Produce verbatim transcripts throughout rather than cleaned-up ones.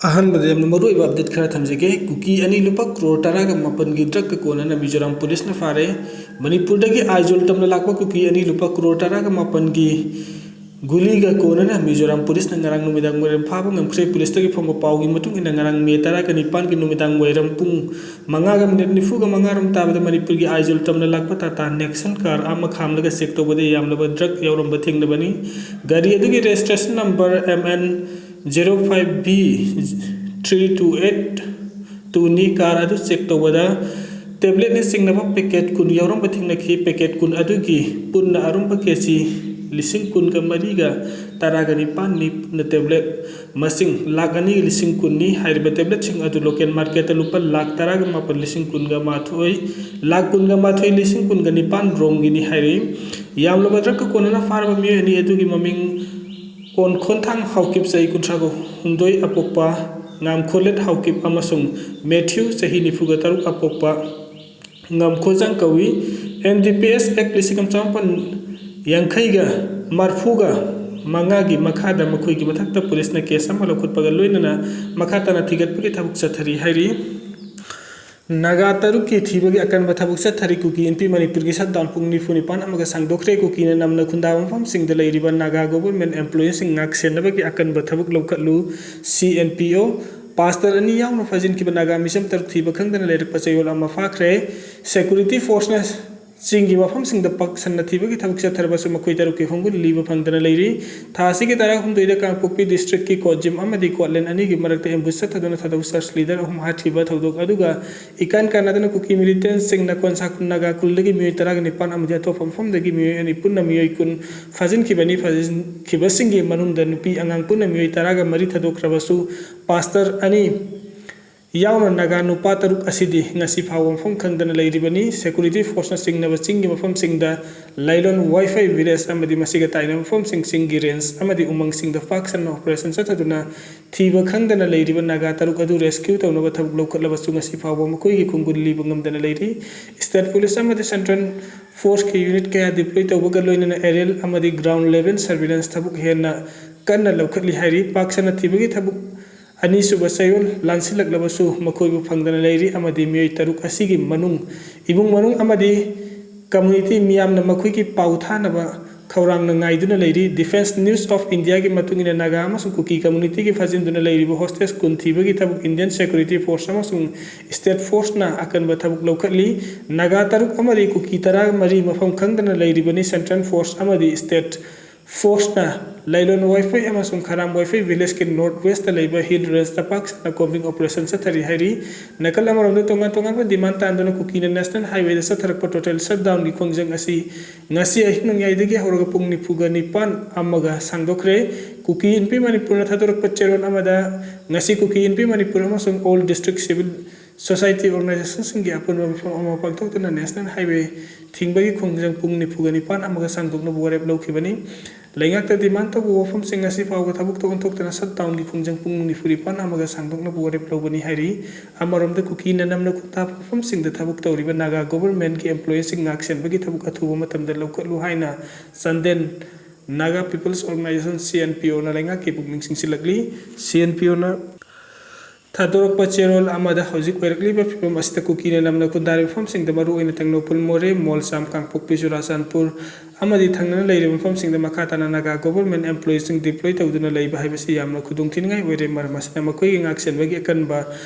ꯑꯍꯥꯟꯕꯗ ꯌꯥꯝꯅ ꯃꯔꯨꯑꯣꯏꯕ ꯑꯞꯗꯦꯠ ꯈꯔ ꯊꯝꯖꯒꯦ꯫ ꯀꯨꯀꯤ ꯑꯅꯤ ꯂꯨꯄꯥ ꯀ꯭ꯔꯣꯔ ꯇꯔꯥꯒ ꯃꯥꯄꯟꯒꯤ ꯗ꯭ꯔꯒꯀ ꯀꯣꯟꯅꯅ ꯃꯤꯖꯣꯔꯥꯝ ꯄꯨꯂꯤꯁꯅ ꯐꯥꯔꯦ꯫ ꯃꯅꯤꯄꯨꯔꯗꯒꯤ ꯑꯥꯏꯖꯣꯜ ꯇꯝꯅ ꯂꯥꯛꯄ ꯀꯨꯀꯤ ꯑꯅꯤ ꯂꯨꯄꯥ ꯀ꯭ꯔꯣꯔ ꯇꯔꯥꯒ ꯃꯥꯄꯟꯒꯤ ꯒꯨꯂꯤꯒ ꯀꯣꯟꯅꯅ ꯃꯤꯖꯣꯔꯥꯝ ꯄꯨꯂꯤꯁꯅ ꯉꯔꯥꯡ ꯅꯨꯃꯤꯗꯥꯡ ꯋꯥꯏꯔꯝ ꯐꯥꯕ ꯉꯝꯈ꯭ꯔꯦ꯫ ꯄꯨꯂꯤꯁꯇꯒꯤ ꯐꯪꯕ ꯄꯥꯎꯒꯤ ꯃꯇꯨꯡ ꯏꯟꯅ, ꯉꯔꯥꯡ ꯃꯦ ꯇꯔꯥꯒ ꯅꯤꯄꯥꯟꯒꯤ ꯅꯨꯃꯤꯗꯥꯡ ꯋꯥꯏꯔꯝ ꯄꯨꯡ ꯃꯉꯥꯒ ꯃꯤꯅꯤꯠ ꯅꯤꯐꯨꯒ ꯃꯉꯥꯔꯣꯝ ꯇꯥꯕꯗ ꯃꯅꯤꯄꯨꯔꯒꯤ ꯑꯥꯏꯖꯣꯜ ꯇꯝꯅ ꯂꯥꯛꯄ ꯇꯥꯇꯥ ꯅꯦꯛꯁꯟ ꯀꯥꯔ ꯑꯃ ꯈꯥꯝꯂꯒ ꯆꯦꯛ ꯇꯧꯕꯗ ꯌꯥꯝꯂꯕ ꯗ꯭ꯔꯒ ꯌꯥꯎꯔꯝꯕ ꯊꯦꯡꯅꯕꯅꯤ꯫ ꯒꯥꯔꯤ ꯑꯗꯨꯒꯤ registration number M N zero five B three two eight two ꯅꯤ꯫ ꯀꯥꯔ ꯑꯗꯨ ꯆꯦꯛ ꯇꯧꯕꯗ ꯇꯦꯕ꯭ꯂꯦꯠꯅ ꯆꯤꯡꯅꯕ ꯄꯦꯀꯦꯠ ꯀꯨꯟ ꯌꯥꯎꯔꯝꯕ ꯊꯦꯡꯅꯈꯤ꯫ ꯄꯦꯀꯦꯠ ꯀꯨꯟ ꯑꯗꯨꯒꯤ ꯄꯨꯟꯅ ꯑꯔꯨꯝꯕ ꯀꯦ ꯖꯤ ꯂꯤꯁꯤꯡ ꯀꯨꯟꯒ ꯃꯔꯤꯒ ꯇꯔꯥꯒ ꯅꯤꯄꯥꯟꯅꯤ꯫ ꯄꯨꯟꯅ ꯇꯦꯕ꯭ꯂꯦꯠ ꯃꯁꯤꯡ ꯂꯥꯈ ꯑꯅꯤ ꯂꯤꯁꯤꯡ ꯀꯨꯟꯅꯤ꯫ ꯍꯥꯏꯔꯤꯕ ꯇꯦꯕ꯭ꯂꯦꯠꯁꯤꯡ ꯑꯗꯨ ꯂꯣꯀꯦꯜ ꯃꯥꯔꯀꯦꯠꯇ ꯂꯨꯄꯥ ꯂꯥꯈ ꯇꯔꯥꯒ ꯃꯥꯄꯟ ꯂꯤꯁꯤꯡ ꯀꯨꯟꯒ ꯃꯥꯊꯣꯏ, ꯂꯥꯈ ꯀꯨꯟꯒ ꯃꯥꯊꯣꯏ ꯂꯤꯁꯤꯡ ꯀꯨꯟꯒ ꯅꯤꯄꯥꯟ ꯔꯣꯝꯒꯤꯅꯤ ꯍꯥꯏꯔꯤ꯫ ꯌꯥꯝꯂꯕ ꯗ꯭ꯔꯒꯀ ꯀꯣꯟꯅꯅ ꯐꯥꯔꯕ ꯃꯤꯑꯣꯏ ꯑꯅꯤ ꯑꯗꯨꯒꯤ ꯃꯃꯤꯡ ꯑꯣꯟꯈꯣꯟꯊꯥꯡ ꯍꯥꯎꯀꯤꯞ, ꯆꯍꯤ ꯀꯨꯟꯊ꯭ꯔꯥꯒ ꯍꯨꯝꯗꯣꯏ ꯑꯄꯣꯛꯄ, ꯉꯥꯝꯈꯣꯂꯦꯠ ꯍꯥꯎꯀꯤꯞ ꯑꯃꯁꯨꯡ ꯃꯦꯊ꯭ꯌꯨ, ꯆꯍꯤ ꯅꯤꯐꯨꯒ ꯇꯔꯨꯛ ꯑꯄꯣꯛꯄ, ꯉꯝꯈꯣꯖꯥꯡ ꯀꯧꯏ꯫ N D P S Act ꯂꯤꯁꯤꯡ ꯑꯃ ꯆꯃꯥꯄꯟ ꯌꯥꯡꯈꯩꯒ ꯃꯔꯐꯨꯒ ꯃꯉꯥꯒꯤ ꯃꯈꯥꯗ ꯃꯈꯣꯏꯒꯤ ꯃꯊꯛꯇ ꯄꯨꯂꯤꯁꯅ ꯀꯦꯁ ꯑꯃ ꯂꯧꯈꯠꯄꯒ ꯂꯣꯏꯅꯅ ꯃꯈꯥ ꯇꯥꯅ ꯊꯤꯒꯠꯄꯒꯤ ꯊꯕꯛ ꯆꯠꯊꯔꯤ ꯍꯥꯏꯔꯤ꯫ ꯅꯥꯒꯥ ꯇꯔꯨꯛꯀꯤ ꯊꯤꯕꯒꯤ ꯑꯀꯟꯕ ꯊꯕꯛ ꯆꯠꯊꯔꯤ꯫ ꯀꯨꯀꯤ ꯏꯟꯄꯤ ꯃꯅꯤꯄꯨꯔꯒꯤ ꯁꯠꯗꯥꯎꯟ ꯄꯨꯡ ꯅꯤꯐꯨ ꯅꯤꯄꯥꯟ ꯑꯃꯒ ꯁꯥꯡꯗꯣꯛꯈ꯭ꯔꯦ꯫ ꯀꯨꯀꯤꯅ ꯅꯝꯅ ꯈꯨꯟꯗꯥꯕ ꯃꯐꯝꯁꯤꯡꯗ ꯂꯩꯔꯤꯕ ꯅꯥꯒꯥ ꯒꯣꯚꯔꯟꯃꯦꯟꯠ ꯑꯦꯝꯄ꯭ꯂꯣꯌꯤꯁꯤꯡ ꯉꯥꯛ ꯁꯦꯟꯅꯕꯒꯤ ꯑꯀꯟꯕ ꯊꯕꯛ ꯂꯧꯈꯠꯂꯨ꯫ C N P O pastor ꯑꯅꯤ ꯌꯥꯎꯅ ꯐꯥꯖꯤꯟꯈꯤꯕ ꯅꯥꯒꯥ ꯃꯤꯆꯝ ꯇꯔꯨꯛ ꯊꯤꯕ ꯈꯪꯗꯅ ꯂꯩꯔꯛꯄ ꯆꯌꯣꯜ ꯑꯃ ꯐꯥꯈ꯭ꯔꯦ꯫ ꯁꯦꯀ꯭ꯌꯨꯔꯤꯇꯤ ꯐꯣꯔꯁꯅ ꯆꯤꯡꯒꯤ ꯃꯐꯝꯁꯤꯡꯗ ꯄꯥꯛꯁꯟꯅ ꯊꯤꯕꯒꯤ ꯊꯕꯛ ꯆꯠꯊꯔꯕꯁꯨ ꯃꯈꯣꯏ ꯇꯔꯨꯛꯀꯤ ꯈꯣꯡꯒꯨꯜ ꯂꯤꯕ ꯐꯪꯗꯅ ꯂꯩꯔꯤ꯫ ꯊꯥ ꯑꯁꯤꯒꯤ ꯇꯔꯥꯍꯨꯝꯗꯣꯏꯗ ꯀꯥꯡꯄꯣꯛꯄꯤ ꯗꯤꯁꯇ꯭ꯔꯤꯛꯀꯤ ꯀꯣꯠꯖꯤꯝ ꯑꯃꯗꯤ ꯀꯣꯠꯂꯦꯟ ꯑꯅꯤꯒꯤ ꯃꯔꯛꯇ ꯑꯦꯝꯕꯨꯁ ꯆꯠꯊꯗꯨꯅ ꯊꯥꯗꯣꯛ ꯆꯔꯆ ꯂꯤꯗꯔ ꯑꯍꯨꯝ ꯍꯥꯠꯈꯤꯕ ꯊꯧꯗꯣꯛ ꯑꯗꯨꯒ ꯏꯀꯥꯟ ꯀꯥꯟꯅꯗꯅ ꯀꯨꯀꯤ ꯃꯤꯂꯤꯇꯦꯟꯠꯁꯤꯡꯅ ꯀꯣꯟꯁꯥꯈꯨꯟ ꯅꯥꯒꯥ ꯈꯨꯜꯗꯒꯤ ꯃꯤꯑꯣꯏ ꯇꯔꯥꯒ ꯅꯤꯄꯥꯟ ꯑꯃꯗꯤ ꯑꯇꯣꯞꯄ ꯃꯐꯝꯗꯒꯤ ꯃꯤꯑꯣꯏ ꯑꯅꯤ, ꯄꯨꯟꯅ ꯃꯤꯑꯣꯏ ꯀꯨꯟ ꯐꯥꯖꯤꯟꯈꯤꯕꯅꯤ꯫ ꯐꯥꯖꯤꯟꯈꯤꯕꯁꯤꯡꯒꯤ ꯃꯅꯨꯡꯗ ꯅꯨꯄꯤ ꯑꯉꯥꯡ ꯄꯨꯟꯅ ꯃꯤꯑꯣꯏ ꯇꯔꯥꯒ ꯃꯔꯤ ꯊꯥꯗꯣꯛꯈ꯭ꯔꯕꯁꯨ, ꯄꯥꯁꯇꯔ ꯑꯅꯤ ꯌꯥꯎꯅ ꯅꯥꯒꯥ ꯅꯨꯄꯥ ꯇꯔꯨꯛ ꯑꯁꯤꯗꯤ ꯉꯁꯤ ꯐꯥꯎꯕ ꯃꯐꯝ ꯈꯪꯗꯅ ꯂꯩꯔꯤꯕꯅꯤ꯫ ꯁꯦꯀ꯭ꯌꯨꯔꯤꯇꯤ ꯐꯣꯔꯁꯅ ꯆꯤꯡꯅꯕ ꯆꯤꯡꯒꯤ ꯃꯐꯝꯁꯤꯡꯗ ꯂꯥꯏꯂꯣꯟ ꯋꯥꯏꯐꯥꯏ ꯚꯤꯂꯦꯖ ꯑꯃꯗꯤ ꯃꯁꯤꯒ ꯇꯥꯏꯅꯕ ꯃꯐꯝꯁꯤꯡ, ꯆꯤꯡꯒꯤ ꯔꯦꯟꯖ ꯑꯃꯗꯤ ꯎꯃꯪꯁꯤꯡꯗ ꯄꯥꯛ ꯁꯟꯅ ꯑꯣꯄꯔꯦꯁꯟ ꯆꯠꯊꯗꯨꯅ ꯊꯤꯕ ꯈꯪꯗꯅ ꯂꯩꯔꯤꯕ ꯅꯥꯒꯥ ꯇꯔꯨꯛ ꯑꯗꯨ ꯔꯦꯁꯀ꯭ꯌꯨ ꯇꯧꯅꯕ ꯊꯕꯛ ꯂꯧꯈꯠꯂꯕꯁꯨ ꯉꯁꯤ ꯐꯥꯎꯕ ꯃꯈꯣꯏꯒꯤ ꯈꯣꯡꯒꯨꯜ ꯂꯤꯕ ꯉꯝꯗꯅ ꯂꯩꯔꯤ꯫ ꯁ꯭ꯇꯦꯠ ꯄꯨꯂꯤꯁ ꯑꯃꯗꯤ ꯁꯦꯟꯇ꯭ꯔꯦꯜ ꯐꯣꯔꯁꯀꯤ ꯌꯨꯅꯤꯠ ꯀꯌꯥ ꯗꯤꯄ꯭ꯂꯣꯏ ꯇꯧꯕꯒ ꯂꯣꯏꯅꯅ ꯑꯦꯔꯤꯌꯦꯜ ꯑꯃꯗꯤ ꯒ꯭ꯔꯥꯎꯟ ꯂꯦꯚꯦꯜ ꯁꯔꯚꯤꯂꯦꯟꯁ ꯊꯕꯛ ꯍꯦꯟꯅ ꯀꯟꯅ ꯂꯧꯈꯠꯂꯤ ꯍꯥꯏꯔꯤ꯫ ꯄꯥꯛ ꯁꯟꯅ ꯊꯤꯕꯒꯤ ꯊꯕꯛ ꯑꯅꯤꯁꯨꯕ ꯆꯌꯣꯜ ꯂꯥꯟꯁꯤꯜꯂꯛꯂꯕꯁꯨ ꯃꯈꯣꯏꯕꯨ ꯐꯪꯗꯅ ꯂꯩꯔꯤ ꯑꯃꯗꯤ ꯃꯤꯑꯣꯏ ꯇꯔꯨꯛ ꯑꯁꯤꯒꯤ ꯃꯅꯨꯡ ꯏꯃꯨꯡ ꯃꯅꯨꯡ ꯑꯃꯗꯤ community ꯃꯤꯌꯥꯝꯅ ꯃꯈꯣꯏꯒꯤ ꯄꯥꯎ ꯊꯥꯅꯕ ꯈꯧꯔꯥꯡꯅ ꯉꯥꯏꯗꯨꯅ ꯂꯩꯔꯤ꯫ Defence News of Indiaꯒꯤ ꯃꯇꯨꯡ ꯏꯟꯅ ꯅꯥꯒꯥ ꯑꯃꯁꯨꯡ ꯀꯨꯀꯤ communityꯒꯤ ꯐꯥꯖꯤꯟꯗꯨꯅ ꯂꯩꯔꯤꯕ hostage ꯀꯨꯟ ꯊꯤꯕꯒꯤ ꯊꯕꯛ Indian Security Force ꯑꯃꯁꯨꯡ State Forceꯅ ꯑꯀꯟꯕ ꯊꯕꯛ ꯂꯧꯈꯠꯂꯤ꯫ ꯅꯥꯒꯥ ꯇꯔꯨꯛ ꯑꯃꯗꯤ ꯀꯨꯀꯤ ꯇꯔꯥꯃꯔꯤ ꯃꯐꯝ ꯈꯪꯗꯅ ꯂꯩꯔꯤꯕꯅꯤ꯫ Central Force ꯑꯃꯗꯤ State Forceꯅ ꯂꯥꯏꯂꯣꯟ ꯋꯥꯏꯐꯩ ꯑꯃꯁꯨꯡ ꯈꯔꯥꯝ ꯋꯥꯏꯐꯩ villageꯀꯤ north westꯇ ꯂꯩꯕ hill rangeꯇ ꯄꯥꯛ ꯁꯟꯅ combing operation ꯆꯠꯊꯔꯤ ꯍꯥꯏꯔꯤ꯫ ꯅꯥꯀꯜ ꯑꯃꯔꯣꯝꯗ ꯇꯣꯉꯥꯟ ꯇꯣꯉꯥꯟꯕ demand ꯇꯥꯟꯗꯨꯅ ꯀꯨꯀꯤꯅ National Highwayꯗ ꯆꯠꯊꯔꯛꯄ total shutdownꯒꯤ ꯈꯣꯡꯖꯪ ꯑꯁꯤ ꯉꯁꯤ ꯑꯍꯤꯡ ꯅꯣꯡꯌꯥꯏꯗꯒꯤ ꯍꯧꯔꯒ ꯄꯨꯡ ꯅꯤꯐꯨꯒ ꯅꯤꯄꯥꯟ ꯑꯃꯒ ꯁꯥꯡꯗꯣꯛꯈ꯭ꯔꯦ꯫ ꯀꯨꯀꯤ ꯏꯟꯄꯤ ꯃꯅꯤꯄꯨꯔꯅ ꯊꯥꯗꯣꯔꯛꯄ ꯆꯦꯔꯣꯜ ꯑꯃꯗ ꯉꯁꯤ ꯀꯨꯀꯤ ꯏꯟꯄꯤ ꯃꯅꯤꯄꯨꯔ ꯑꯃꯁꯨꯡ all district civil society organizationꯁꯤꯡꯒꯤ ꯑꯄꯨꯟꯕ ꯃꯤꯐꯝ ꯑꯃ ꯄꯥꯡꯊꯣꯛꯇꯨꯅ National Highway ꯊꯤꯡꯕꯒꯤ ꯈꯣꯡꯖꯪ ꯄꯨꯡ ꯅꯤꯐꯨꯒ ꯅꯤꯄꯥꯟ ꯑꯃꯒ ꯁꯥꯡꯗꯣꯛꯅꯕ ꯋꯥꯔꯦꯞ ꯂꯧꯈꯤꯕꯅꯤ꯫ ꯂꯩꯉꯥꯛꯇ demand ꯇꯧꯕ ꯋꯥꯐꯝꯁꯤꯡ ꯉꯁꯤ ꯐꯥꯎꯕ ꯊꯕꯛꯇ ꯑꯣꯟꯊꯣꯛꯇꯅ shutdownꯒꯤ ꯈꯣꯡꯖꯪ ꯄꯨꯡ ꯅꯤꯐꯨ ꯅꯤꯄꯥꯟ ꯑꯃꯒ ꯁꯥꯡꯗꯣꯛꯅꯕ ꯋꯥꯔꯦꯞ ꯂꯧꯕꯅꯤ ꯍꯥꯏꯔꯤ꯫ ꯑꯃꯔꯣꯝꯗ ꯀꯨꯀꯤꯅ ꯅꯝꯅ ꯈꯨꯟꯗꯥꯕ ꯃꯐꯝꯁꯤꯡꯗ ꯊꯕꯛ ꯇꯧꯔꯤꯕ ꯅꯥꯒꯥ governmentꯀꯤ employeeꯁꯤꯡ ꯉꯥꯛꯁꯦꯟꯕꯒꯤ ꯊꯕꯛ ꯑꯊꯨꯕ ꯃꯇꯝꯗ ꯂꯧꯈꯠꯂꯨ ꯍꯥꯏꯅ Chandel Naga People's Organisation, CNPOꯅ ꯂꯩꯉꯥꯛꯀꯤ ꯄꯨꯛꯅꯤꯡ ꯆꯤꯡꯁꯤꯜꯂꯛꯂꯤ꯫ CNPOꯅ ꯊꯥꯗꯣꯔꯛꯄ ꯆꯦꯔꯣꯜ ꯑꯃꯗ ꯍꯧꯖꯤꯛ ꯑꯣꯏꯔꯛꯂꯤꯕ ꯐꯤꯕꯝ ꯑꯁꯤꯗ ꯀꯨꯀꯤꯅ ꯅꯝꯅ ꯈꯨꯟꯗꯥꯔꯤꯕ ꯃꯐꯝꯁꯤꯡꯗ ꯃꯔꯨꯑꯣꯏꯅ ꯇꯦꯡꯅꯧꯄꯜ, ꯃꯣꯔꯦ, ꯃꯣꯜꯁꯥꯝ, ꯀꯥꯡꯄꯣꯛꯄꯤ, ꯆꯨꯔꯥꯆꯥꯟꯄꯨꯔ ꯑꯃꯗꯤ ꯊꯪꯅꯅ ꯂꯩꯔꯤꯕ ꯃꯐꯝꯁꯤꯡꯗ ꯃꯈꯥ ꯇꯥꯅ ꯅꯥꯒꯥ government employeeꯁꯤꯡ deploy ꯇꯧꯗꯨꯅ ꯂꯩꯕ ꯍꯥꯏꯕꯁꯤ ꯌꯥꯝꯅ ꯈꯨꯗꯣꯡꯊꯤꯅꯤꯡꯉꯥꯏ ꯑꯣꯏꯔꯦ꯫ ꯃꯔꯝ ꯑꯁꯤꯅ ꯃꯈꯣꯏꯒꯤ ꯉꯥꯛꯁꯦꯟꯕꯒꯤ ꯑꯀꯟꯕ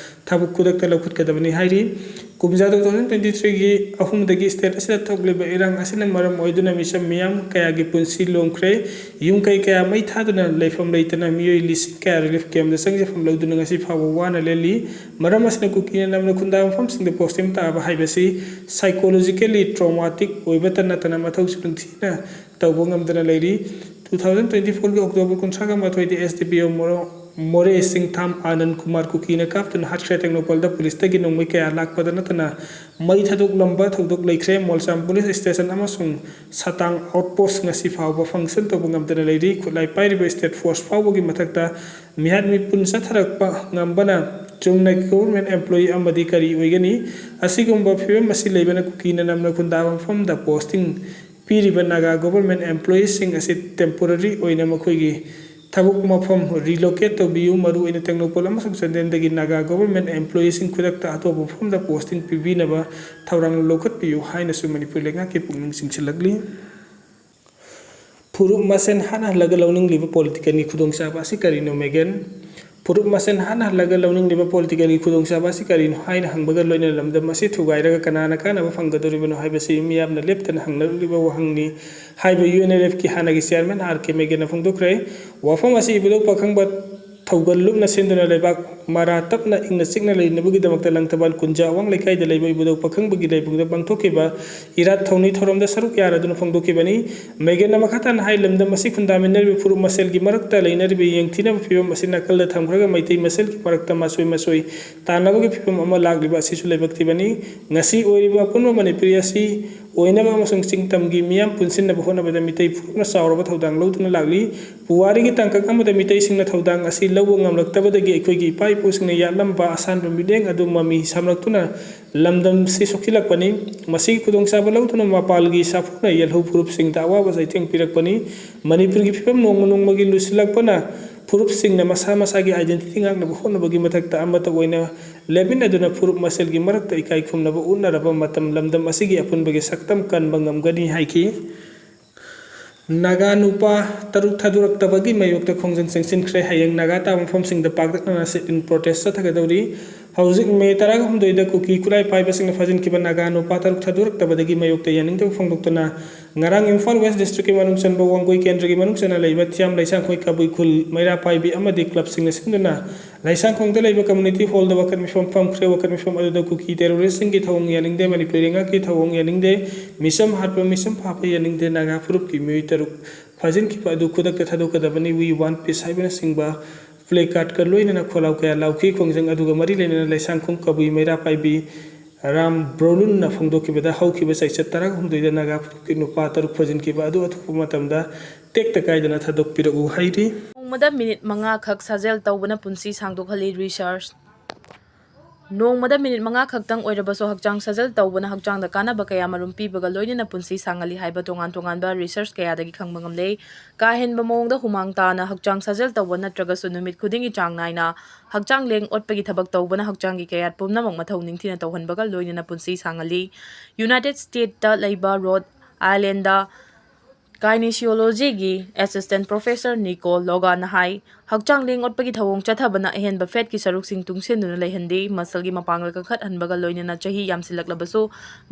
ꯊꯕꯛ ꯈꯨꯗꯛꯇ ꯂꯧꯈꯠꯀꯗꯕꯅꯤ ꯍꯥꯏꯔꯤ꯫ ꯀꯨꯝꯖꯥ two thousand twenty threeꯒꯤ ꯑꯍꯨꯝꯗꯒꯤ state ꯑꯁꯤꯗ ꯊꯣꯛꯂꯤꯕ ꯏꯔꯥꯡ ꯑꯁꯤꯅ ꯃꯔꯝ ꯑꯣꯏꯗꯨꯅ ꯃꯤꯆꯝ ꯃꯤꯌꯥꯝ ꯀꯌꯥꯒꯤ ꯄꯨꯟꯁꯤ ꯂꯣꯝꯈ꯭ꯔꯦ꯫ ꯌꯨꯝ ꯀꯩ ꯀꯌꯥ ꯃꯩ ꯊꯥꯗꯨꯅ ꯂꯩꯐꯝ ꯂꯩꯇꯅ ꯃꯤꯑꯣꯏ ꯂꯤꯁꯤꯡ ꯀꯌꯥ relief campꯇ ꯆꯪꯖꯐꯝ ꯂꯧꯗꯨꯅ ꯉꯁꯤ ꯐꯥꯎꯕ ꯋꯥꯅ ꯂꯦꯜꯂꯤ꯫ ꯃꯔꯝ ꯑꯁꯤꯅ ꯀꯨꯀꯤꯅ ꯅꯝꯅ ꯈꯨꯟꯗꯥꯕ ꯃꯐꯝꯁꯤꯡꯗ posting ꯇꯥꯕ ꯍꯥꯏꯕꯁꯤ psychologically traumatic ꯑꯣꯏꯕꯇ ꯅꯠꯇꯅ ꯃꯊꯧꯁꯨ ꯅꯤꯡꯊꯤꯅ ꯇꯧꯕ ꯉꯝꯗꯅ ꯂꯩꯔꯤ꯫ Two thousand twenty fourꯒꯤ October ꯀꯨꯟꯊ꯭ꯔꯥꯒ ꯃꯥꯊꯣꯏꯗ SDPO ꯃꯣꯔꯣ-, ꯃꯣꯔꯦ ꯆꯤꯡꯊꯥꯝ ꯑꯅꯟ ꯀꯨꯃꯥꯔ ꯀꯨꯀꯤꯅ ꯀꯥꯞꯇꯨꯅ ꯍꯥꯠꯈ꯭ꯔꯦ꯫ ꯇꯦꯡꯅꯧꯄꯜꯗ ꯄꯨꯂꯤꯁꯇꯒꯤ ꯅꯣꯡꯃꯩ ꯀꯌꯥ ꯂꯥꯛꯄꯗ ꯅꯠꯇꯅ ꯃꯩ ꯊꯥꯗꯣꯛꯂꯝꯕ ꯊꯧꯗꯣꯛ ꯂꯩꯈ꯭ꯔꯦ꯫ ꯃꯣꯜꯁꯥꯝ police station ꯑꯃꯁꯨꯡ ꯁꯇꯥꯡ outpost ꯉꯁꯤ ꯐꯥꯎꯕ function ꯇꯧꯕ ꯉꯝꯗꯅ ꯂꯩꯔꯤ꯫ ꯈꯨꯠꯂꯥꯏ ꯄꯥꯏꯔꯤꯕ state force ꯐꯥꯎꯕꯒꯤ ꯃꯊꯛꯇ ꯃꯤꯍꯥꯠ ꯃꯤꯄꯨꯟ ꯆꯠꯊꯔꯛꯄ ꯉꯝꯕꯅ ꯆꯨꯝꯅꯒꯤ government employee ꯑꯃꯗꯤ ꯀꯔꯤ ꯑꯣꯏꯒꯅꯤ? ꯑꯁꯤꯒꯨꯝꯕ ꯐꯤꯕꯝ ꯑꯁꯤ ꯂꯩꯕꯅ ꯀꯨꯀꯤꯅ ꯅꯝꯅ ꯈꯨꯟꯗꯥꯕ ꯃꯐꯝꯗ posting ꯄꯤꯔꯤꯕ ꯅꯥꯒꯥ government employeeꯁꯤꯡ ꯑꯁꯤ temporary ꯑꯣꯏꯅ ꯃꯈꯣꯏꯒꯤ ꯊꯕꯛ ꯃꯐꯝ relocate ꯇꯧꯕꯤꯌꯨ, ꯃꯔꯨꯑꯣꯏꯅ ꯇꯦꯡꯅꯧꯄꯜ ꯑꯃꯁꯨꯡ ꯆꯥꯟꯗꯦꯜꯗꯒꯤ ꯅꯥꯒꯥ government employeeꯁꯤꯡ ꯈꯨꯗꯛꯇ ꯑꯇꯣꯞꯄ ꯃꯐꯝꯗ posting ꯄꯤꯕꯤꯅꯕ ꯊꯧꯔꯥꯡ ꯂꯧꯈꯠꯄꯤꯌꯨ ꯍꯥꯏꯅꯁꯨ ꯃꯅꯤꯄꯨꯔ ꯂꯩꯉꯥꯛꯀꯤ ꯄꯨꯛꯅꯤꯡ ꯆꯤꯡꯁꯤꯜꯂꯛꯂꯤ꯫ ꯐꯨꯔꯨꯞ ꯃꯁꯦꯟ ꯍꯥꯠꯅꯍꯜꯂꯒ ꯂꯧꯅꯤꯡꯂꯤꯕ politicalꯒꯤ ꯈꯨꯗꯣꯡꯆꯥꯕ ꯑꯁꯤ ꯀꯔꯤꯅꯣ, ꯃꯦꯒꯟ? ꯐꯨꯔꯨꯞ ꯃꯁꯦꯟ ꯍꯥꯠꯅꯍꯜꯂꯒ ꯂꯧꯅꯤꯡꯂꯤꯕ politicalꯒꯤ ꯈꯨꯗꯣꯡꯆꯥꯕ ꯑꯁꯤ ꯀꯔꯤꯅꯣ ꯍꯥꯏꯅ ꯍꯪꯕꯒ ꯂꯣꯏꯅꯅ ꯂꯝꯗꯝ ꯑꯁꯤ ꯊꯨꯒꯥꯏꯔꯒ ꯀꯅꯥꯅ ꯀꯥꯟꯅꯕ ꯐꯪꯒꯗꯧꯔꯤꯕꯅꯣ ꯍꯥꯏꯕꯁꯤ ꯃꯤꯌꯥꯝꯅ ꯂꯦꯞꯇꯅ ꯍꯪꯅꯔꯤꯕ ꯋꯥꯍꯪꯅꯤ ꯍꯥꯏꯕ UNLFꯀꯤ ꯍꯥꯟꯅꯒꯤ chairman ꯑꯥꯔ ꯀꯦ ꯃꯦꯒꯟꯅ ꯐꯣꯡꯗꯣꯛꯈ꯭ꯔꯦ꯫ ꯋꯥꯐꯝ ꯑꯁꯤ ꯏꯕꯨꯙꯧ ꯄꯥꯈꯪꯕ ꯊꯧꯒꯜ ꯂꯨꯞꯅ ꯁꯤꯟꯗꯨꯅ ꯂꯩꯕꯥꯛ ꯃꯔꯥ ꯇꯞꯅ ꯏꯪꯅ ꯆꯤꯛꯅ ꯂꯩꯅꯕꯒꯤꯗꯃꯛꯇ ꯂꯪꯊꯕꯥꯜ ꯀꯨꯟꯖꯥ ꯑꯋꯥꯡ ꯂꯩꯀꯥꯏꯗ ꯂꯩꯕ ꯏꯕꯨꯙꯧ ꯄꯥꯈꯪꯕꯒꯤ ꯂꯥꯏꯕꯨꯡꯗ ꯄꯥꯡꯊꯣꯛꯈꯤꯕ ꯏꯔꯥꯠ ꯊꯧꯅꯤ ꯊꯧꯔꯝꯗ ꯁꯔꯨꯛ ꯌꯥꯔꯗꯨꯅ ꯐꯣꯡꯗꯣꯛꯈꯤꯕꯅꯤ꯫ ꯃꯦꯒꯟꯅ ꯃꯈꯥ ꯇꯥꯅ ꯍꯥꯏ, ꯂꯝꯗꯝ ꯑꯁꯤ ꯈꯨꯟꯗꯥꯃꯤꯟꯅꯔꯤꯕ ꯐꯨꯔꯨꯞ ꯃꯁꯦꯜꯒꯤ ꯃꯔꯛꯇ ꯂꯩꯅꯔꯤꯕ ꯌꯦꯡꯊꯤꯅꯕ ꯐꯤꯕꯝ ꯑꯁꯤ ꯅꯥꯀꯜꯗ ꯊꯝꯈ꯭ꯔꯒ ꯃꯩꯇꯩ ꯃꯁꯦꯜꯒꯤ ꯃꯔꯛꯇ ꯃꯁꯣꯏ ꯃꯁꯣꯏ ꯇꯥꯟꯅꯕꯒꯤ ꯐꯤꯕꯝ ꯑꯃ ꯂꯥꯛꯂꯤꯕ ꯑꯁꯤꯁꯨ ꯂꯥꯏꯕꯛ ꯊꯤꯕꯅꯤ꯫ ꯉꯁꯤ ꯑꯣꯏꯔꯤꯕ ꯑꯄꯨꯟꯕ ꯃꯅꯤꯄꯨꯔꯤ ꯑꯁꯤ ꯑꯣꯏꯅꯕ ꯑꯃꯁꯨꯡ ꯆꯤꯡ ꯇꯝꯒꯤ ꯃꯤꯌꯥꯝ ꯄꯨꯟꯁꯤꯟꯅꯕ ꯍꯣꯠꯅꯕꯗ ꯃꯤꯇꯩ ꯐꯨꯔꯨꯞꯅ ꯆꯥꯎꯔꯕ ꯊꯧꯗꯥꯡ ꯂꯧꯗꯨꯅ ꯂꯥꯛꯂꯤ꯫ ꯄꯨꯋꯥꯔꯤꯒꯤ ꯇꯥꯡꯀꯛ ꯑꯃꯗ ꯃꯤꯇꯩꯁꯤꯡꯅ ꯊꯧꯗꯥꯡ ꯑꯁꯤ ꯂꯧꯕ ꯉꯝꯂꯛꯇꯕꯗꯒꯤ ꯑꯩꯈꯣꯏꯒꯤ ꯏꯄꯥ ꯏꯄꯨꯁꯤꯡꯅ ꯌꯥꯠꯂꯝꯕ ꯑꯁꯥꯟꯕ ꯃꯤꯠꯌꯦꯡ ꯑꯗꯨ ꯃꯃꯤ ꯁꯥꯝꯂꯛꯇꯨꯅ ꯂꯝꯗꯝꯁꯤ ꯁꯣꯛꯆꯤꯜꯂꯛꯄꯅꯤ꯫ ꯃꯁꯤꯒꯤ ꯈꯨꯗꯣꯡꯆꯥꯕ ꯂꯧꯗꯨꯅ ꯃꯄꯥꯜꯒꯤ ꯁꯥꯐꯨꯅ ꯌꯦꯜꯍꯧ ꯐꯨꯔꯨꯞꯁꯤꯡꯗ ꯑꯋꯥꯕ ꯆꯩꯊꯦꯡ ꯄꯤꯔꯛꯄꯅꯤ꯫ ꯃꯅꯤꯄꯨꯔꯒꯤ ꯐꯤꯕꯝ ꯅꯣꯡꯃ ꯅꯣꯡꯃꯒꯤ ꯂꯨꯁꯤꯜꯂꯛꯄꯅ ꯐꯨꯔꯨꯞꯁꯤꯡꯅ ꯃꯁꯥ ꯃꯁꯥꯒꯤ identity ꯉꯥꯛꯅꯕ ꯍꯣꯠꯅꯕꯒꯤ ꯃꯊꯛꯇ ꯑꯃꯠꯇ ꯑꯣꯏꯅ ꯂꯦꯞꯃꯤꯟꯅꯗꯨꯅ ꯐꯨꯔꯨꯞ ꯃꯁꯦꯜꯒꯤ ꯃꯔꯛꯇ ꯏꯀꯥꯏ ꯈꯨꯝꯅꯕ ꯎꯠꯅꯔꯕ ꯃꯇꯝ ꯂꯝꯗꯝ ꯑꯁꯤꯒꯤ ꯑꯄꯨꯟꯕꯒꯤ ꯁꯛꯇꯝ ꯀꯟꯕ ꯉꯝꯒꯅꯤ ꯍꯥꯏꯈꯤ꯫ ꯅꯥꯒꯥ ꯅꯨꯄꯥ ꯇꯔꯨꯛ ꯊꯥꯗꯣꯔꯛꯇꯕꯒꯤ ꯃꯥꯌꯣꯛꯇ ꯈꯣꯡꯖꯪ ꯆꯪꯁꯤꯟꯈ꯭ꯔꯦ꯫ ꯍꯌꯦꯡ ꯅꯥꯒꯥ ꯇꯥꯕ ꯃꯐꯝꯁꯤꯡꯗ ꯄꯥꯛꯇꯛꯅꯅ sit-in protest ꯆꯠꯊꯒꯗꯧꯔꯤ꯫ ꯍꯧꯖꯤꯛ ꯃꯦ ꯇꯔꯥꯍꯨꯝꯗꯣꯏꯗ ꯀꯨꯀꯤ ꯈꯨꯠꯂꯥꯏ ꯄꯥꯏꯕꯁꯤꯡꯅ ꯐꯥꯖꯤꯟꯈꯤꯕ ꯅꯥꯒꯥ ꯅꯨꯄꯥ ꯇꯔꯨꯛ ꯊꯥꯗꯣꯔꯛꯇꯕꯗꯒꯤ ꯃꯥꯌꯣꯛꯇ ꯌꯥꯅꯤꯡꯗꯕ ꯐꯣꯡꯗꯣꯛꯇꯨꯅ ꯉꯔꯥꯡ ꯏꯝꯐꯥꯜ West Districtꯀꯤ ꯃꯅꯨꯡ ꯆꯟꯕ ꯋꯥꯡꯒꯣꯏ ꯀꯦꯟꯗ꯭ꯔꯒꯤ ꯃꯅꯨꯡ ꯆꯟꯅ ꯂꯩꯕ ꯊꯤꯌꯥꯝ, ꯂꯩꯁꯥꯡꯈꯣꯏ, ꯀꯕꯨꯏ ꯈꯨꯜ, ꯃꯩꯔꯥ ꯄꯥꯏꯕꯤ ꯑꯃꯗꯤ clubꯁꯤꯡꯅ ꯁꯤꯟꯗꯨꯅ ꯂꯩꯁꯥꯡꯈꯣꯡꯗ ꯂꯩꯕ community hallꯗ ꯋꯥꯀꯠ ꯃꯤꯐꯝ ꯐꯝꯈ꯭ꯔꯦ꯫ ꯋꯥꯀꯠ ꯃꯤꯐꯝ ꯑꯗꯨꯗ ꯀꯨꯀꯤ terroristꯁꯤꯡꯒꯤ ꯊꯧꯑꯣꯡ ꯌꯥꯅꯤꯡꯗꯦ, ꯃꯅꯤꯄꯨꯔ ꯂꯩꯉꯥꯛꯀꯤ ꯊꯧꯑꯣꯡ ꯌꯥꯅꯤꯡꯗꯦ, ꯃꯤꯆꯝ ꯍꯥꯠꯄ, ꯃꯤꯆꯝ ꯐꯥꯕ ꯌꯥꯅꯤꯡꯗꯦ, ꯅꯥꯒꯥ ꯐꯨꯔꯨꯞꯀꯤ ꯃꯤꯑꯣꯏ ꯇꯔꯨꯛ ꯐꯥꯖꯤꯟꯈꯤꯕ ꯑꯗꯨ ꯈꯨꯗꯛꯇ ꯊꯥꯗꯣꯛꯀꯗꯕꯅꯤ, We want peace ꯍꯥꯏꯕꯅꯆꯤꯡꯕ placardꯀ ꯂꯣꯏꯅꯅ ꯈꯣꯜꯂꯥꯎ ꯀꯌꯥ ꯂꯥꯎꯈꯤ꯫ ꯈꯣꯡꯖꯪ ꯑꯗꯨꯒ ꯃꯔꯤ ꯂꯩꯅꯅ ꯂꯩꯁꯥꯡꯈꯣꯡ ꯀꯕꯨꯏ ꯃꯩꯔꯥ ꯄꯥꯏꯕꯤ ꯔꯥꯝ ꯕ꯭ꯔꯣꯂꯨꯟꯅ ꯐꯣꯡꯗꯣꯛꯈꯤꯕꯗ ꯍꯧꯈꯤꯕ ꯆꯩꯆꯠ ꯇꯔꯥꯍꯨꯝꯗꯣꯏꯗ ꯅꯥꯒꯥ ꯐꯨꯔꯨꯞꯀꯤ ꯅꯨꯄꯥ ꯇꯔꯨꯛ ꯐꯥꯖꯤꯟꯈꯤꯕ ꯑꯗꯨ ꯑꯊꯨꯕ ꯃꯇꯝꯗ ꯇꯦꯛꯇ ꯀꯥꯏꯗꯅ ꯊꯥꯗꯣꯛꯄꯤꯔꯛꯎ ꯍꯥꯏꯔꯤ꯫ ꯅꯣꯡꯃꯗ ꯃꯤꯅꯤꯠ ꯃꯉꯥ ꯈꯛ ꯁꯥꯖꯦꯜ ꯇꯧꯕꯅ ꯄꯨꯟꯁꯤ ꯁꯥꯡꯗꯣꯛꯍꯜꯂꯤ꯫ Research꯫ ꯅꯣꯡꯃꯗ ꯃꯤꯅꯤꯠ ꯃꯉꯥ ꯈꯛꯇꯪ ꯑꯣꯏꯔꯕꯁꯨ ꯍꯛꯆꯥꯡ ꯁꯥꯖꯦꯜ ꯇꯧꯕꯅ ꯍꯛꯆꯥꯡꯗ ꯀꯥꯟꯅꯕ ꯀꯌꯥ ꯃꯔꯨꯝ ꯄꯤꯕꯒ ꯂꯣꯏꯅꯅ ꯄꯨꯟꯁꯤ ꯁꯥꯡꯍꯜꯂꯤ ꯍꯥꯏꯕ ꯇꯣꯉꯥꯟ ꯇꯣꯉꯥꯟꯕ ꯔꯤꯁꯔꯆ ꯀꯌꯥꯗꯒꯤ ꯈꯪꯕ ꯉꯝꯂꯦ꯫ ꯀꯥ ꯍꯦꯟꯕ ꯃꯑꯣꯡꯗ ꯍꯨꯃꯥꯡ ꯇꯥꯅ ꯍꯛꯆꯥꯡ ꯁꯥꯖꯦꯜ ꯇꯧꯕ ꯅꯠꯇ꯭ꯔꯒꯁꯨ ꯅꯨꯃꯤꯠ ꯈꯨꯗꯤꯡꯒꯤ ꯆꯥꯡ ꯅꯥꯏꯅ ꯍꯛꯆꯥꯡ ꯂꯦꯡ ꯑꯣꯠꯄꯒꯤ ꯊꯕꯛ ꯇꯧꯕꯅ ꯍꯛꯆꯥꯡꯒꯤ ꯀꯌꯥꯠ ꯄꯨꯝꯅꯃꯛ ꯃꯊꯧ ꯅꯤꯡꯊꯤꯅ ꯇꯧꯍꯟꯕꯒ ꯂꯣꯏꯅꯅ ꯄꯨꯟꯁꯤ ꯁꯥꯡꯍꯜꯂꯤ꯫ ꯌꯨꯅꯥꯏꯇꯦꯗ ꯁ꯭ꯇꯦꯠꯇ ꯂꯩꯕ ꯔꯣꯗ ꯑꯥꯏꯂꯦꯟꯗ ꯀꯥꯏꯅꯦꯁꯤꯌꯣꯂꯣꯖꯤꯒꯤ ꯑꯦꯁꯤꯁꯇꯦꯟ ꯄ꯭ꯔꯣꯐꯦꯁꯔ ꯅꯤꯀꯣ ꯂꯣꯒꯥꯟꯅ ꯍꯥꯏ, ꯍꯛꯆꯥꯡ ꯂꯦꯡ ꯑꯣꯠꯄꯒꯤ ꯊꯧꯑꯣꯡ ꯆꯠꯊꯕꯅ ꯑꯍꯦꯟꯕ ꯐꯦꯠꯀꯤ ꯁꯔꯨꯛꯁꯤꯡ ꯇꯨꯡꯁꯤꯟꯗꯨꯅ ꯂꯩꯍꯟꯗꯦ, ꯃꯁꯜꯒꯤ ꯃꯄꯥꯡꯒꯜ ꯀꯟꯈꯠꯍꯟꯕꯒ ꯂꯣꯏꯅꯅ ꯆꯍꯤ ꯌꯥꯝꯁꯤꯜꯂꯛꯂꯕꯁꯨ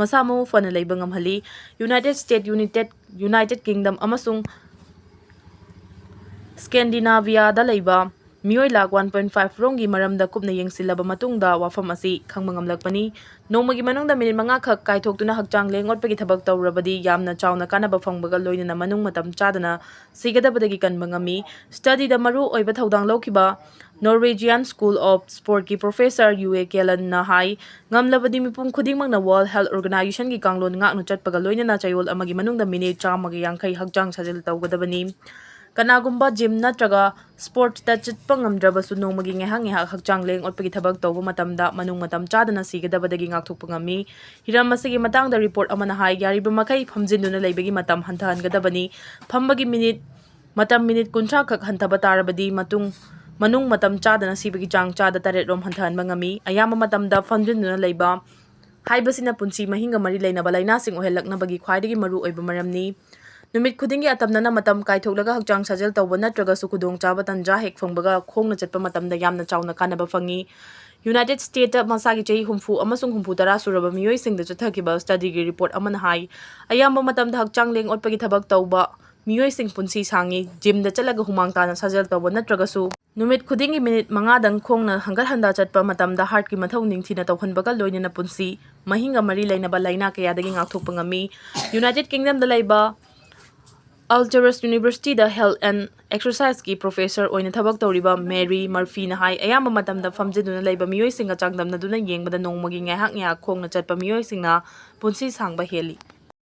ꯃꯁꯥ ꯃꯎ ꯐꯅ ꯂꯩꯕ ꯉꯝꯍꯜꯂꯤ꯫ United state, United, United kingdom ꯑꯃꯁꯨꯡ ꯁ꯭ꯀꯦꯟꯗꯤꯅꯥꯚꯤꯌꯥꯗ ꯂꯩꯕ ꯃꯤꯑꯣꯏ ꯂꯥꯈ ꯋꯥꯟ ꯄꯣꯏꯟ ꯐꯥꯏꯚ ꯔꯣꯝꯒꯤ ꯃꯔꯝꯗ ꯀꯨꯞꯅ ꯌꯦꯡꯁꯤꯜꯂꯕ ꯃꯇꯨꯡꯗ ꯋꯥꯐꯝ ꯑꯁꯤ ꯈꯪꯕ ꯉꯝꯂꯛꯄꯅꯤ꯫ ꯅꯣꯡꯃꯒꯤ ꯃꯅꯨꯡꯗ ꯃꯤꯅꯤꯠ ꯃꯉꯥ ꯈꯛ ꯀꯥꯏꯊꯣꯛꯇꯨꯅ ꯍꯛꯆꯥꯡ ꯂꯦꯡ ꯑꯣꯠꯄꯒꯤ ꯊꯕꯛ ꯇꯧꯔꯕꯗꯤ ꯌꯥꯝꯅ ꯆꯥꯎꯅ ꯀꯥꯟꯅꯕ ꯐꯪꯕꯒ ꯂꯣꯏꯅꯅ ꯃꯅꯨꯡ ꯃꯇꯝ ꯆꯥꯗꯅ ꯁꯤꯒꯗꯕꯗꯒꯤ ꯀꯟꯕ ꯉꯝꯃꯤ꯫ ꯁ꯭ꯇꯗꯤꯗ ꯃꯔꯨ ꯑꯣꯏꯕ ꯊꯧꯗꯥꯡ ꯂꯧꯈꯤꯕ ꯅꯣꯔꯋꯦꯖꯤꯌꯥꯟ ꯁ꯭ꯀꯨꯜ ꯑꯣꯐ ꯁ꯭ꯄꯣꯔꯠꯀꯤ ꯄ꯭ꯔꯣꯐꯦꯁꯔ ꯌꯨ ꯑꯦ ꯀꯦꯂꯟꯅ ꯍꯥꯏ, ꯉꯝꯂꯕꯗꯤ ꯃꯤꯄꯨꯝ ꯈꯨꯗꯤꯡꯃꯛꯅ ꯋꯥꯔꯜꯗ ꯍꯦꯜꯊ ꯑꯣꯔꯒꯅꯥꯏꯖꯦꯁꯟꯒꯤ ꯀꯥꯡꯂꯣꯟ ꯉꯥꯛꯅ ꯆꯠꯄꯒ ꯂꯣꯏꯅꯅ ꯆꯌꯣꯜ ꯑꯃꯒꯤ ꯃꯅꯨꯡꯗ ꯃꯤꯅꯤꯠ ꯆꯥꯝꯃꯒ ꯌꯥꯡꯈꯩ ꯍꯛꯆꯥꯡ ꯁꯥꯖꯦꯜ ꯇꯧꯒꯗꯕꯅꯤ꯫ ꯀꯅꯥꯒꯨꯝꯕ ꯖꯤꯝ ꯅꯠꯇ꯭ꯔꯒ ꯁ꯭ꯄꯣꯔꯠꯁꯇ ꯆꯠꯄ ꯉꯝꯗ꯭ꯔꯕꯁꯨ ꯅꯣꯡꯃꯒꯤ ꯉꯥꯏꯍꯥꯛ ꯉꯥꯏꯍꯥꯛ ꯍꯛꯆꯥꯡ ꯂꯦꯡ ꯑꯣꯠꯄꯒꯤ ꯊꯕꯛ ꯇꯧꯕ ꯃꯇꯝꯗ ꯃꯅꯨꯡ ꯃꯇꯝ ꯆꯥꯗꯅ ꯁꯤꯒꯗꯕꯗꯒꯤ ꯉꯥꯛꯊꯣꯛꯄ ꯉꯝꯃꯤ꯫ ꯍꯤꯔꯝ ꯑꯁꯤꯒꯤ ꯃꯇꯥꯡꯗ ꯔꯤꯄꯣꯔꯠ ꯑꯃꯅ ꯍꯥꯏ, ꯌꯥꯔꯤꯕ ꯃꯈꯩ ꯐꯝꯖꯤꯟꯗꯨꯅ ꯂꯩꯕꯒꯤ ꯃꯇꯝ ꯍꯟꯊꯍꯟꯒꯗꯕꯅꯤ꯫ ꯐꯝꯕꯒꯤ ꯃꯤꯅꯤꯠ, ꯃꯇꯝ ꯃꯤꯅꯤꯠ ꯀꯨꯟꯊ꯭ꯔꯥ ꯈꯛ ꯍꯟꯊꯕ ꯇꯥꯔꯕꯗꯤ ꯃꯇꯨꯡ, ꯃꯅꯨꯡ ꯃꯇꯝ ꯆꯥꯗꯅ ꯁꯤꯕꯒꯤ ꯆꯥꯡ ꯆꯥꯗ ꯇꯔꯦꯠ ꯔꯣꯝ ꯍꯟꯊꯍꯟꯕ ꯉꯝꯃꯤ꯫ ꯑꯌꯥꯝꯕ ꯃꯇꯝꯗ ꯐꯝꯖꯤꯟꯗꯨꯅ ꯂꯩꯕ ꯍꯥꯏꯕꯁꯤꯅ ꯄꯨꯟꯁꯤ ꯃꯍꯤꯡꯒ ꯃꯔꯤ ꯂꯩꯅꯕ ꯂꯥꯏꯅꯥꯁꯤꯡ ꯑꯣꯏꯍꯜꯂꯛꯅꯕꯒꯤ ꯈ꯭ꯋꯥꯏꯗꯒꯤ ꯃꯔꯨꯑꯣꯏꯕ ꯃꯔꯝꯅꯤ꯫ ꯅꯨꯃꯤꯠ ꯈꯨꯗꯤꯡꯒꯤ ꯑꯇꯝꯅꯅ ꯃꯇꯝ ꯀꯥꯏꯊꯣꯛꯂꯒ ꯍꯛꯆꯥꯡ ꯁꯥꯖꯦꯜ ꯇꯧꯕ ꯅꯠꯇ꯭ꯔꯒꯁꯨ ꯈꯨꯗꯣꯡꯆꯥꯕ ꯇꯟꯖꯥ ꯍꯦꯛ ꯐꯪꯕꯒ ꯈꯣꯡꯅ ꯆꯠꯄ ꯃꯇꯝꯗ ꯌꯥꯝꯅ ꯆꯥꯎꯅ ꯀꯥꯟꯅꯕ ꯐꯪꯏ꯫ ꯌꯨꯅꯥꯏꯇꯦꯗ ꯁ꯭ꯇꯦꯠꯇ ꯃꯁꯥꯒꯤ ꯆꯍꯤ ꯍꯨꯝꯐꯨ ꯑꯃꯁꯨꯡ ꯍꯨꯝꯐꯨ ꯇꯔꯥ ꯁꯨꯔꯕ ꯃꯤꯑꯣꯏꯁꯤꯡꯗ ꯆꯠꯊꯈꯤꯕ ꯁ꯭ꯇꯗꯤꯒꯤ ꯔꯤꯄꯣꯔꯠ ꯑꯃꯅ ꯍꯥꯏ, ꯑꯌꯥꯝꯕ ꯃꯇꯝꯗ ꯍꯛꯆꯥꯡ ꯂꯦꯡ ꯑꯣꯠꯄꯒꯤ ꯊꯕꯛ ꯇꯧꯕ ꯃꯤꯑꯣꯏꯁꯤꯡ ꯄꯨꯟꯁꯤ ꯁꯥꯡꯏ꯫ ꯖꯤꯝꯗ ꯆꯠꯂꯒ ꯍꯨꯃꯥꯡ ꯇꯥꯅ ꯁꯥꯖꯦꯜ ꯇꯧꯕ ꯅꯠꯇ꯭ꯔꯒꯁꯨ ꯅꯨꯃꯤꯠ ꯈꯨꯗꯤꯡꯒꯤ ꯃꯤꯅꯤꯠ ꯃꯉꯥꯗꯪ ꯈꯣꯡꯅ ꯍꯪꯒꯠ ꯍꯟꯗ ꯆꯠꯄ ꯃꯇꯝꯗ ꯍꯥꯔꯠꯀꯤ ꯃꯊꯧ ꯅꯤꯡꯊꯤꯅ ꯇꯧꯍꯟꯕꯒ ꯂꯣꯏꯅꯅ ꯄꯨꯟꯁꯤ ꯃꯍꯤꯡꯒ ꯃꯔꯤ ꯂꯩꯅꯕ ꯂꯥꯏꯅꯥ ꯀꯌꯥꯗꯒꯤ ꯉꯥꯛꯊꯣꯛꯄ ꯉꯝꯃꯤ꯫ ꯌꯨꯅꯥꯏꯇꯦꯗ ꯀꯤꯡꯗꯝꯗ ꯂꯩꯕ ꯑꯜꯆꯔꯁ ꯌꯨꯅꯤꯚꯔꯁꯤꯇꯤꯗ ꯍꯦꯜꯊ ꯑꯦꯟ ꯑꯦꯛꯁꯔꯁꯥꯏꯖꯀꯤ ꯄ꯭ꯔꯣꯐꯦꯁꯔ ꯑꯣꯏꯅ ꯊꯕꯛ ꯇꯧꯔꯤꯕ ꯃꯦꯔꯤ ꯃꯔꯐꯤꯅ ꯍꯥꯏ, ꯑꯌꯥꯝꯕ ꯃꯇꯝꯗ ꯐꯝꯖꯤꯟꯗꯨꯅ ꯂꯩꯕ ꯃꯤꯑꯣꯏꯁꯤꯡꯒ ꯆꯥꯡꯗꯝꯅꯗꯨꯅ ꯌꯦꯡꯕꯗ ꯅꯣꯡꯃꯒꯤ ꯉꯥꯏꯍꯥꯛ ꯉꯥꯏꯍꯥꯛ ꯈꯣꯡꯅ ꯆꯠꯄ ꯃꯤꯑꯣꯏꯁꯤꯡꯅ ꯄꯨꯟꯁꯤ ꯁꯥꯡꯕ ꯍꯦꯜꯂꯤ꯫